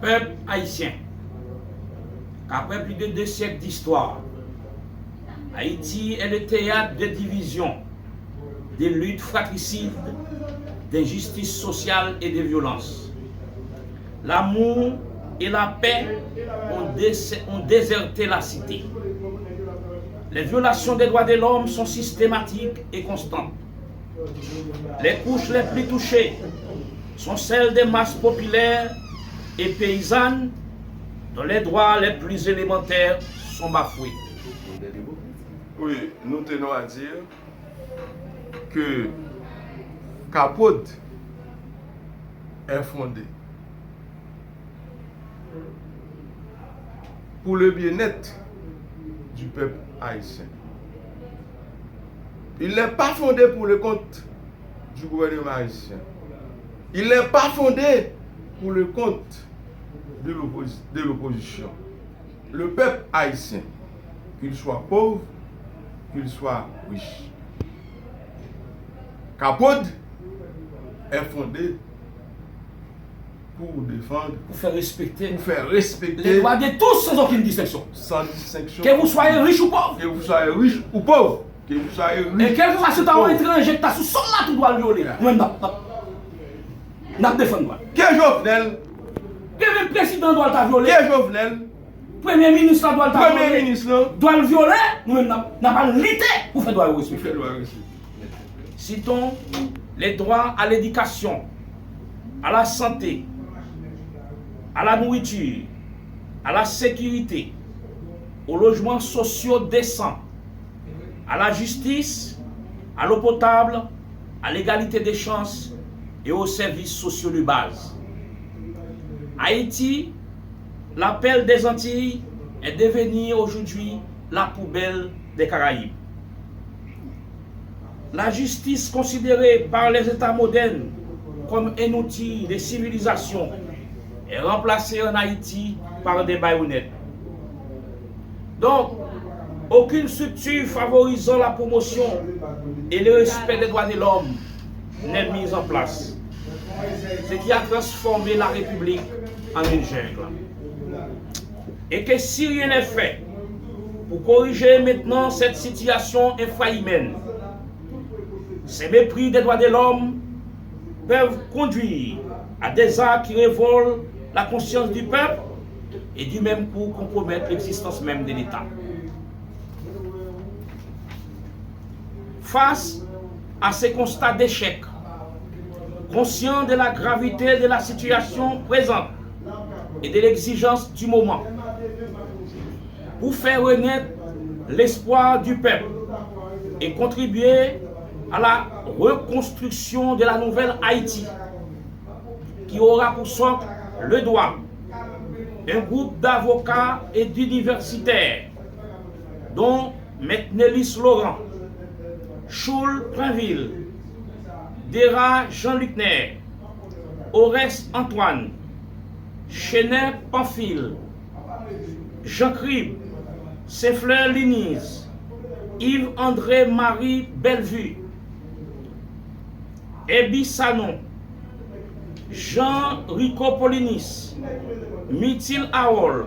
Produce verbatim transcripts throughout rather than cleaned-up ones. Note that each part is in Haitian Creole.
Peuple haïtien, après plus de deux siècles d'histoire, Haïti est le théâtre de division, de luttes fratricides, d'injustices sociales et de violences. L'amour et la paix ont, dé- ont déserté la cité. Les violations des droits de l'homme sont systématiques et constantes. Les couches les plus touchées sont celles des masses populaires et paysannes dont les droits les plus élémentaires sont bafoués. Oui, nous tenons à dire que CAPOD est fondée pour le bien-être du peuple haïtien. Il n'est pas fondé pour le compte du gouvernement haïtien. Il n'est pas fondé pour le compte de l'opposi- de l'opposition. Le peuple haïtien, qu'il soit pauvre, qu'il soit riche. CAPOD est fondé pour défendre, Pou fè respekte pour faire respecter les droits de tous sans aucune distinction. Sans distinction. Que vous soyez riche ou pauvre. Que vous soyez riche ou pauvre. Que vous soyez E riche. Kèlkeswa si w ta yon etranje ki ta sou sòl la tou dwa l vyole. Nou menm n ap, n ap, n ap defann dwa. Que Jovenel, Gen menm prezidan dwa l ta vyole. Que Jovenel, Premye minis la dwa l ta Premye vyole. Minis lan, Dwa l vyole. Nou menm n ap, n ap al lite pou fè dwa yo respekte. Fè dwa respekte. Citons les droits à l'éducation, à la santé, à la nourriture, à la sécurité, aux logements sociaux décents, à la justice, à l'eau potable, à l'égalité des chances et aux services sociaux de base. Haïti, la perle des Antilles, est devenue aujourd'hui la poubelle des Caraïbes. La justice considérée par les États modernes comme un outil de civilisation est remplacée en Haïti par des baïonnettes. Donc, aucune structure favorisant la promotion et le respect des droits de l'homme n'est mise en place, ce qui a transformé la République en une jungle. Et que si rien n'est fait pour corriger maintenant cette situation infra-humaine, ces mépris des droits de l'homme peuvent conduire à des actes qui révoltent la conscience du peuple et du même coup compromettre l'existence même de l'État. Face à ces constats d'échec, conscient de la gravité de la situation présente et de l'exigence du moment, pour faire renaître l'espoir du peuple et contribuer à la reconstruction de la nouvelle Haïti, qui aura pour socle le droit, un groupe d'avocats et d'universitaires, dont Maître Nélis Laurent, Choul Prinvil, Dera Jean Luckner, Oreste Antoine, Chenet Pamphile, Jean Crib, Saint Fleur Liniz, Yves André Marie Bellevue, Herby Sanon, Jean Rico Paulinis, Mithil Harold,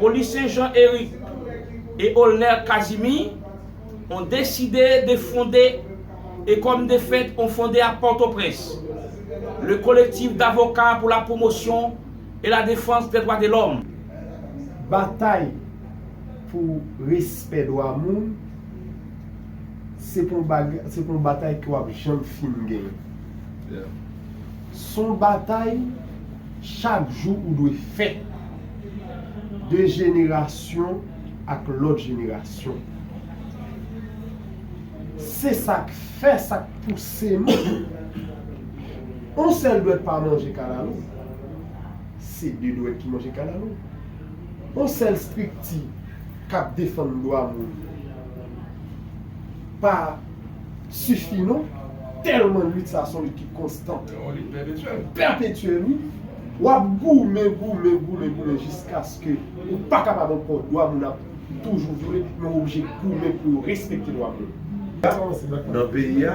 Policien Jean Eric et Olner Casimir ont décidé de fonder et comme de fait ont fondé à Port-au-Prince le collectif d'avocats pour la promotion et la défense des droits de l'homme. Batay pou respè dwa moun, se pa yon baga- se pa yon batay ke w ap janm fin genyen. Se yon batay chak jou ou dwe fè de jenerasyon ak lòt jenerasyon. Se sa k fè, sa k pouse nou. Yon sèl dwèt pa manje kalalou. Se de dwèt ki manje kalalou. Yon sèl estrikti k ap defann dwa moun pa sifi non. Tèlman lit sa se yon lit ki konstan, pèpetyèl, wi. W ap goumen, goumen, goumen, goumen jiskaske ou pa kapab ankò, dwa moun ap toujou vyole, men w oblije goumen pou yo respekte dwa moun. Nan peyi a,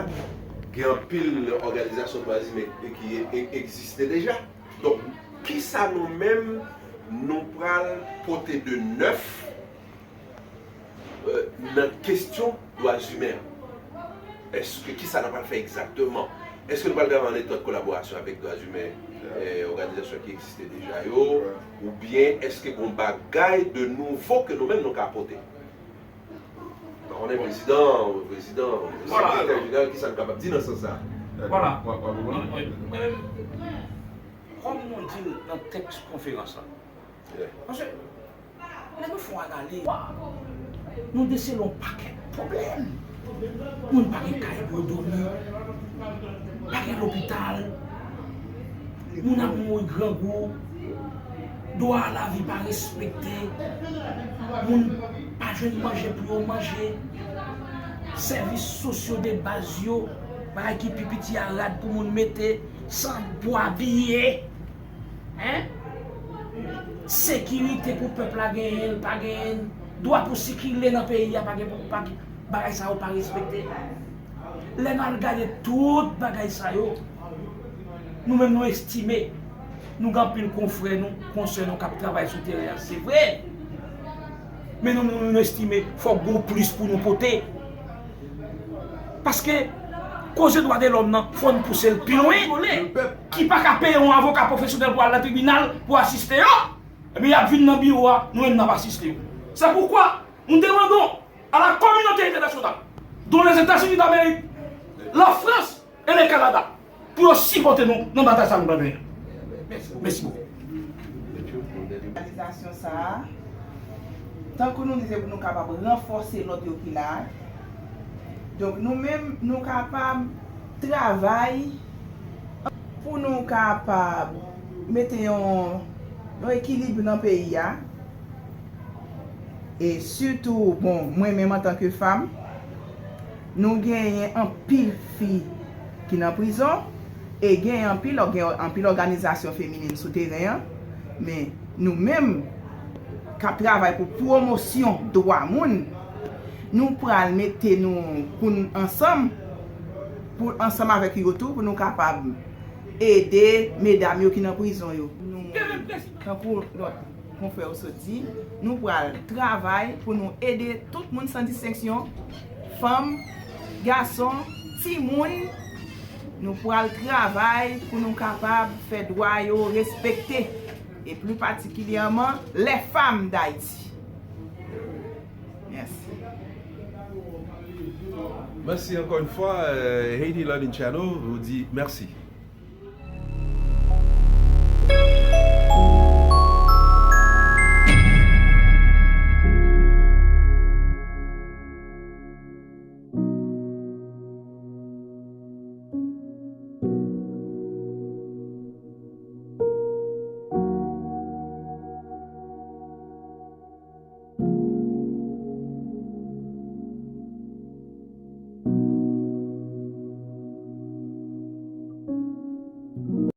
gen anpil òganizasyon dwa imen ki e- egziste deja. Donk, Kisa nou menm nou pral pote de nèf euh, nan kesyon dwa imen an? Èske, kisa n ap pral fè egzakteman? Èske nou pral travay an etwat kolaborasyon avèk dwa imen, euh, òganizasyon ki egziste deja yo? Oubyen èske gon bagay de nouvo ke nou menm nou ka pote? Pa konnen prezidan, prezidan, sekretè jeneral, kisa n kapab di nan sans sa? Vwala. Mwen menm, kòm nou di l nan tèks konferans la, paske lè nou fè yon analiz, nou desele yon pakèt pwoblèm. Moun pa gen kay pou yo dòmi, pa gen lopital, moun ap mouri grangou, dwa a lavi pa respekte, moun pa jwenn manje pou yo manje, sèvis sosyo de baz yo, bagay ki pi piti a rad pou moun mete, san pou abiye. Hein? Sekirite pou pèp la genyen l, pa genyen l. Dwa pou sikile nan peyi a pa gen, pa, bagay sa yo pa respekte. Lè n al gade tout bagay sa yo, nou menm nou estime, nou gen anpil konfrè nou, konsè nou k ap travay sou teren an, se vre. Men nou, nou, nou estime fòk gon plis pou nou pote. Paske koze dwa de lòm nan, fò n pouse l pi lwen. Ki pa ka peye yon avoka pwofesyonèl pou al nan tribinal pou asiste yo, ebyen y ap vin nan biwo a, nou menm n ap asiste yo. Se poukwa nou demandons à la communauté internationale, dont les États-Unis d'Amérique, la France et le Canada, pou yo sipòte nou nan batay sa nou pral mennen. Mèsi bokou. Òganizasyon sa a, tankou nou di, se pou nou kapab ranfòse lòt yo ki la a. Donk, nou menm, nou kapab travay pou nou kapab mete yon, yon ekilib nan peyi a. E sitou, bon, mwen menm antanke fanm, nou genyen anpil fi ki nan prizon, e genyen anpil, gen anpil òganizasyon feminin sou teren an, men nou menm k ap travay pou pwomosyon dwa moun, nou pral mete nou pou n ansanm, pou ansanm avèk yo tou, pou nou kapab ede medam yo ki nan prizon yo. Nou, tankou lòt konfrè yo sot di, nou pral travay pou nou ede tout moun san distenksyon, fanm, gason, timoun. Nou pral travay pou nou kapab fè dwa yo respekte, e pli patikilyèman, les femmes d'Haïti. Mèsi. Mèsi ankò yon fwa, euh, Haiti Learning Channel, nou di mèsi.